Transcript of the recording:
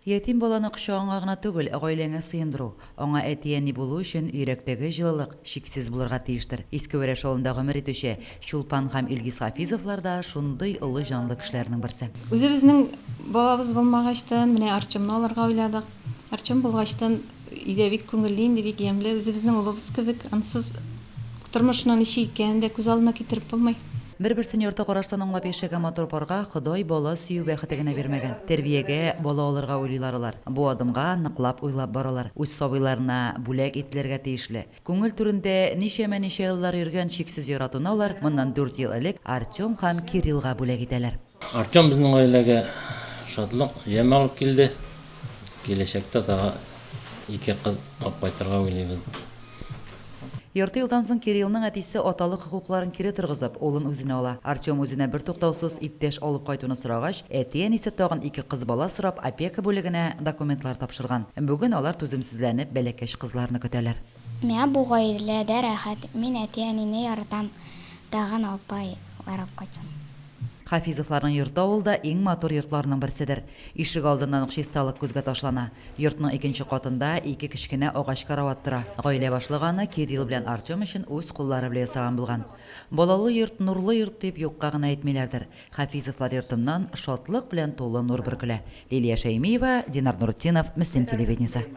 Ятим баланы кочагыңа гына түгел, гаиләңә сыендыру, аңа әти-әни булу өчен йөрәктәге җылылык чиксез булырга тиештер. Иске Вәрәш авылында гомер итүче Чулпан һәм Илгиз Хафизовлар да шундый олы җанлы кешеләрнең берсе. Үзебезнең балабыз булмагачтын, менә Артемны алырга уйладык. Артем булгачтын, өйдә бик күңелле инде, бик ямьле, үзебезнең улыбыз кебек. Ансыз тормышның ничек икәнен дә күз алдына китереп булмый. Бер-берсен ярты караштан аңлап яшәгән матур парга Ходай бала сөю бәхете генә бирмәгән. Тәрбиягә бала алырга уйлыйлар алар. Бу адымга ныклап уйлап баралар. Үз сабыйларына бүләк ителергә тиешле. Күңел түрендә ничәмә-ничә еллар йөргән чиксез яратуны алар моннан дүрт ел элек Артем һәм Кириллга бүләк итәләр. Артем безнең гаиләгә шатлык, ямь алып килде. Киләчәктә тагы ике кыз алып кайтырга уйлыйбыз. Ярты елдан соң Кириллның әтисе аталык хокукларын кире торгызып, улын үзенә ала. Артем үзенә бертуктаусыз иптәш алып кайтуны сорагач, әти-әнисе тагын ике кыз бала сорап опека бүлегенә документлар тапшырган. Бүген алар түземсезләнеп бәләкәч кызларны көтәләр. Миңа бу гаиләдә рәхәт, мин әти-әнине яратам, тагын апайлар алып кайтсын. Хафизовларның йорты авылда иң матур йортларның берседер. Ишек алдыннан ук чисталык күзгә ташлана. Йортның икенче катында ике кечкенә агач карават тора. Гаилә башлыгы аны Кирилл белән Артем өчен үз куллары белән ясаган булган. Балалы йорт, нурлы йорт дип юкка гына әйтмиләрдер. Хафизовлар йортыннан шатлык белән тулы нур бөркелә. Лилия Шәймиева, Динар Нуртдинов, Мөслим телевидениесе.